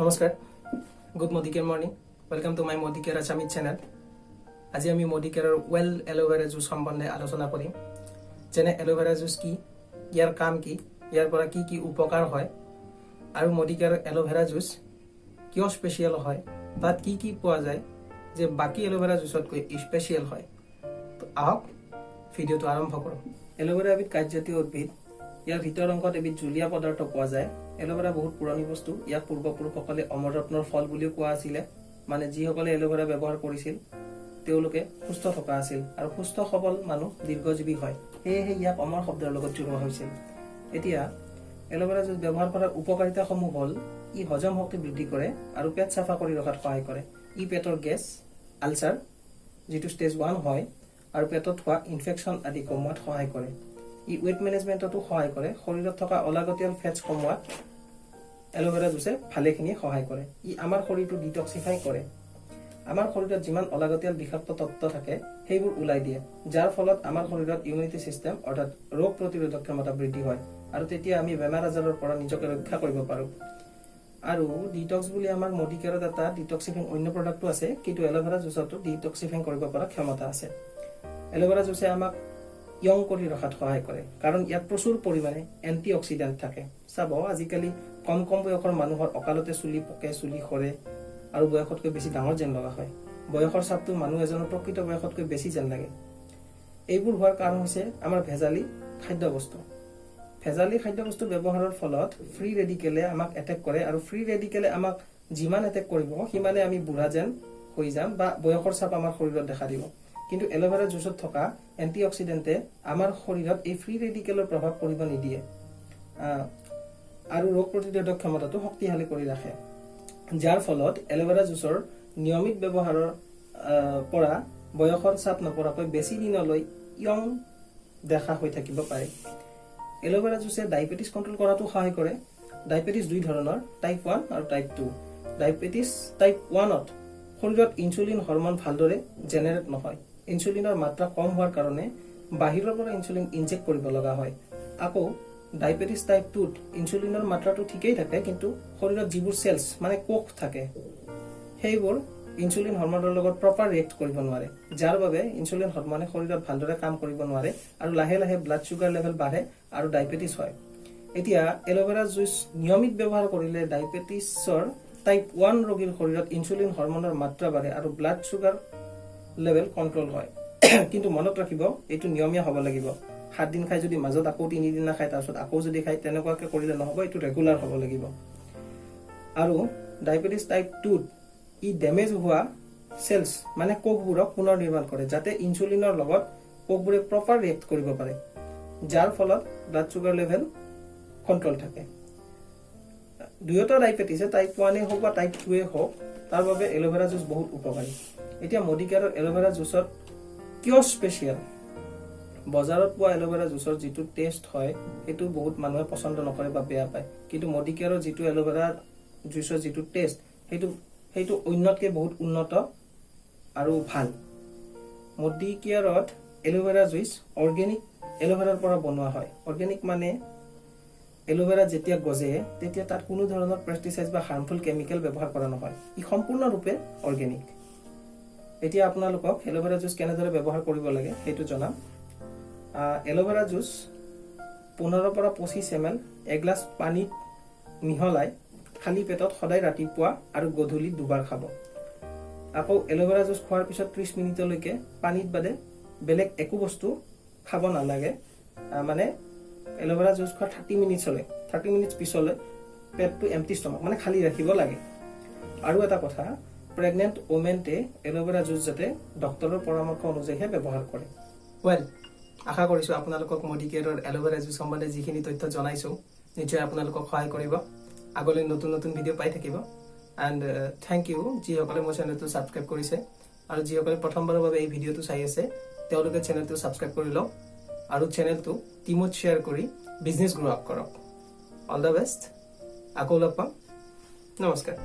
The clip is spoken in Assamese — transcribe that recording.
নমস্কাৰ, good Modicare morning, welcome to my Modicare Assamese channel. আজি আমি মডিকেয়াৰৰ ৱেল এল'ভেৰা জুচ সম্বন্ধে আলোচনা কৰিম, যেনে এল'ভেৰা জুচ কি, ইয়াৰ কাম কি, ইয়াৰ পৰা কি কি উপকাৰ হয় আৰু মডিকেয়াৰৰ এল'ভেৰা জুচ কিয় স্পেচিয়েল হয়, তাত কি কি পোৱা যায় যে বাকী এল'ভেৰা জুচতকৈ স্পেচিয়েল হয়। তো আহক, ভিডিঅ'টো আৰম্ভ কৰোঁ। এল'ভেৰা এবিধ কাঁইটজাতীয় উদ্ভিদ। ইয়াৰ ভিতৰ অংশত এবিধ জুলীয়া পদাৰ্থ পোৱা যায়। এল'ভেৰা বহুত পুৰণি বস্তু। ইয়াক পূৰ্বপুৰুষসকলে অমৰৰত্নৰ ফল বুলিও কোৱা আছিলে। মানে যিসকলে এল'ভেৰা ব্যৱহাৰ কৰিছিল, তেওঁলোকে সুস্থ থকা আছিল আৰু সুস্থ সবল মানুহ দীৰ্ঘজীৱী হয়। সেয়েহে ইয়াক অমৰ শব্দৰ লগত জোৰোৱা হৈছিল। এতিয়া এল'ভেৰা জুচ ব্যৱহাৰ কৰাৰ উপকাৰিতাসমূহ হ'ল, ই হজম শক্তি বৃদ্ধি কৰে আৰু পেট চাফা কৰি ৰখাত সহায় কৰে। ই পেটৰ গেছ, আলচাৰ যিটো ষ্টেজ 1 হয় আৰু পেটত হোৱা ইনফেকশ্যন আদি কমোৱাত সহায় কৰে। ই ৱেইট মেনেজমেণ্টতো সহায় কৰে। শৰীৰত থকা অলাগতিয়াল ফেটছ কমোৱাত এল'ভেৰা জুচে ভালেখিনি সহায় কৰে। ই আমাৰ শৰীৰটো ডিটক্সিফাই কৰে। আমাৰ শৰীৰত যিমান অলাগতিয়াল বিষাক্ত তত্ত্ব থাকে, সেইবোৰ ওলাই দিয়ে, যাৰ ফলত আমাৰ শৰীৰত ইমিউনিটি চিষ্টেম অৰ্থাৎ ৰোগ প্ৰতিৰোধক ক্ষমতা বৃদ্ধি হয় আৰু তেতিয়া আমি বেমাৰ আজাৰৰ পৰা নিজকে ৰক্ষা কৰিব পাৰোঁ। আৰু ডিটক্স বুলি আমাৰ মডিকেয়াৰত এটা ডিটক্সিফাইং অন্য প্ৰডাক্টটো আছে, কিন্তু এল'ভেৰা জুচতো ডিটক্সিফাইং কৰিব পৰা ক্ষমতা আছে। এল'ভেৰা জুচে আমাক য়ং কৰি ৰখাত সহায় কৰে, কাৰণ ইয়াত প্ৰচুৰ পৰিমাণে এণ্টি অক্সিডেণ্ট থাকে। চাব, আজিকালি কম কম বয়সৰ মানুহৰ অকালতে চুলি পকে, চুলি সৰে আৰু বয়সতকৈ বেছি ডাঙৰ যেন লগা হয়। বয়সৰ চাপটো মানুহ এজনৰ প্ৰকৃত বয়সতকৈ বেছি যেন লাগে। এইবোৰ হোৱাৰ কাৰণ হৈছে আমাৰ ভেজালি খাদ্যবস্তু। ভেজালি খাদ্যবস্তু ব্যৱহাৰৰ ফলত ফ্ৰী ৰেডিকেলে আমাক এটেক কৰে আৰু ফ্ৰী ৰেডিকেলে আমাক যিমান এটেক কৰিব, সিমানে আমি বুঢ়া যেন হৈ যাম বা বয়সৰ চাপ আমাৰ শৰীৰত দেখা দিব। কিন্তু এল'ভেৰা জুচত থকা এণ্টি অক্সিডেণ্টে আমাৰ শৰীৰত এই ফ্ৰী ৰেডিকেলৰ প্ৰভাৱ পৰিব নিদিয়ে আৰু ৰোগ প্ৰতিৰোধক ক্ষমতাটো শক্তিশালী কৰি ৰাখে, যাৰ ফলত এল'ভেৰা জুচৰ নিয়মিত ব্যৱহাৰৰ পৰা বয়সৰ চাপ নপৰাকৈ বেছি দিনলৈ য়ং দেখা হৈ থাকিব পাৰে। এল'ভেৰা জুচে ডায়েবেটিছ কণ্ট্ৰল কৰাতো সহায় কৰে। ডায়েবেটিছ দুই ধৰণৰ, টাইপ 1 আৰু টাইপ 2। ডায়েবেটিছ টাইপ 1ত শৰীৰত ইনচুলিন হৰমন ভালদৰে জেনেৰেট নহয়। ইনচুলিনৰ মাত্ৰা কম হোৱাৰ কাৰণে বাহিৰৰ পৰা ইনচুলিন ইনজেক্ট কৰিব লগা হয়। আকৌ ডায়েবেটিছ টাইপ 2ত ইনচুলিনৰ মাত্ৰাটো ঠিকেই থাকে, কিন্তু শৰীৰত যিবোৰ চেলছ মানে কোষ থাকে, সেইবোৰ ইনচুলিন হৰমনৰ লগত প্ৰপাৰ ৰিয়েক্ট কৰিব নোৱাৰে, যাৰ বাবে ইনচুলিন হৰমনে শৰীৰত ভালদৰে কাম কৰিব নোৱাৰে আৰু লাহে লাহে ব্লাড চুগাৰ লেভেল বাঢ়ে আৰু ডায়েবেটিছ হয়। এতিয়া এল'ভেৰা জুচ নিয়মিত ব্যৱহাৰ কৰিলে ডায়েবেটিছৰ টাইপ 1 ৰোগীৰ শৰীৰত ইনচুলিন হৰমনৰ মাত্ৰা বাঢ়ে আৰু ব্লাড চুগাৰ লেভেল কণ্ট্ৰল হয়। কিন্তু মনত ৰাখিব, এইটো নিয়মীয়া হ'ব লাগিব। 7 দিন খাই যদি মাজত আকৌ 3 দিনা খায়, তাৰপিছত আকৌ যদি খায়, তেনেকুৱাকে কৰিলে নহ'ব। এইটো ৰেগুলাৰ হ'ব লাগিব। আৰু ডায়েবেটিছ টাইপ 2ত ই ডেমেজ হোৱা চেলছ মানে কোষবোৰক পুনৰ নিৰ্মাণ কৰে, যাতে ইনচুলিনৰ লগত কোষবোৰে প্ৰপাৰ ৰিয়েক্ট কৰিব পাৰে, যাৰ ফলত ব্লাড চুগাৰ লেভেল কণ্ট্ৰল থাকে। দুয়োটা ডায়েবেটিছে, টাইপ 1েই হওক বা টাইপ 2ৱে হওক, তাৰ বাবে এল'ভেৰা জুচ বহুত উপকাৰী। এতিয়া মডিকেয়াৰৰ এল'ভেৰা জুচত কিয় স্পেচিয়েল? বজাৰত পোৱা এল'ভেৰা জুচৰ যিটো টেষ্ট হয়, সেইটো বহুত মানুহে পচন্দ নকৰে বা বেয়া পায়। কিন্তু মডিকেয়াৰৰ যিটো এল'ভেৰা জুচৰ যিটো টেষ্ট, সেইটো অন্যতকৈ বহুত উন্নত আৰু ভাল। মডিকেয়াৰত এল'ভেৰা জুইচ অৰ্গেনিক এল'ভেৰাৰ পৰা বনোৱা হয়। অৰ্গেনিক মানে এল'ভেৰা যেতিয়া গজে, তেতিয়া তাত কোনো ধৰণৰ পেষ্টিচাইড বা হাৰ্মফুল কেমিকেল ব্যৱহাৰ কৰা নহয়। ই সম্পূৰ্ণৰূপে অৰ্গেনিক। এতিয়া আপোনালোকক এল'ভেৰা জুচ কেনেদৰে ব্যৱহাৰ কৰিব লাগে, সেইটো জনাম। এল'ভেৰা জুচ 15ৰ পৰা 25 ml এগিলাচ পানীত মিহলাই খালী পেটত সদায় ৰাতিপুৱা আৰু গধূলি দুবাৰ খাব। আকৌ এল'ভেৰা জুচ খোৱাৰ পিছত 30 মিনিটলৈকে পানীত বাদে বেলেগ একো বস্তু খাব নালাগে। মানে এল'ভেৰা জুচ খোৱাৰ 30 মিনিটছলৈ, 30 মিনিটছ পিছলৈ পেটটো এম্পটি ষ্টমাক মানে খালী ৰাখিব লাগে। আৰু এটা কথা, প্ৰেগনেণ্ট ওমেনে এল'ভেৰা জুচ যাতে ডক্তৰৰ পৰামৰ্শ অনুযায়ীহে ব্যৱহাৰ কৰে। ৱেল, আশা কৰিছোঁ আপোনালোকক মডিকেয়াৰৰ এল'ভেৰা জুচ সম্বন্ধে যিখিনি তথ্য জনাইছোঁ, নিশ্চয় আপোনালোকক সহায় কৰিব। আগলৈ নতুন নতুন ভিডিঅ' পাই থাকিব। এণ্ড thank U যিসকলে মোৰ চেনেলটো ছাবস্ক্ৰাইব কৰিছে আৰু যিসকলে প্ৰথমবাৰৰ বাবে এই ভিডিঅ'টো চাই আছে, তেওঁলোকে চেনেলটো ছাবস্ক্ৰাইব কৰি লওক আৰু চেনেলটো টিমত শ্বেয়াৰ কৰি বিজনেছ গ্ৰ' আপ কৰক। অল the best, আকৌ লগ পাম, নমস্কাৰ।